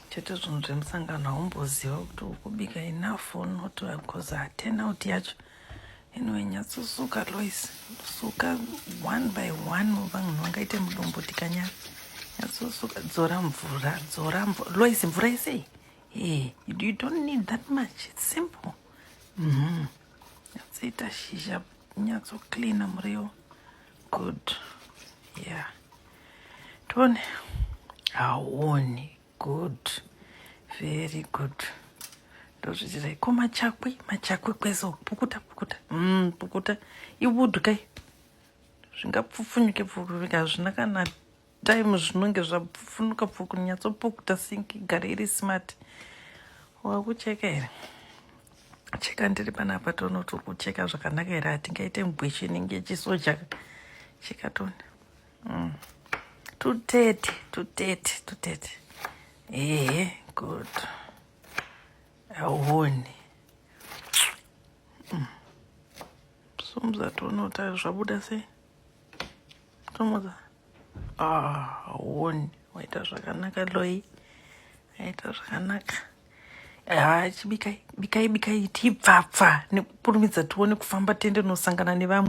Chete zvinhu zvemusangano haumboziva kuti ukubika enough or not because turn out yacho. Anyway, nyatsosuka Lois, suka one by one, vanhu vangaite mudumbu tikanyara. Nyatsosuka, dzora mvura, dzora mvura Lois, mvura isei. Hey, you don't need that much, it's simple. Nyatsoita shizha, nyatsocleana muriwo. Good, yeah, tione. Haoni? Good, very good. Ndozvichirai ko machakwi, machakwi kwese. Pukuta, pukuta, pukuta. Iwood kai, zvingapfupfunyuke pfukunyuka, hazvina kana time, zvinonge zvapfunuka pfuku. Nyatsopukuta sink igare iri smart. Wakucheka here? Cheka, ndiri panapa, toona kuti uri kucheka zvakanaka here. Hatingaite mugweshi inenge yechisoja. Cheka tone. Tutete, tutete, tutete. Ehe, good. Auoni? Sumza tione kuti zvabuda sei. Sumza. Ah, auoni? Waita zvakanaka Loi, waita zvakanaka. Ha, chibikai, bikai, bikai, tibvapfa nekukurumidza, tione kufamba, tiende nosangana nevamwe.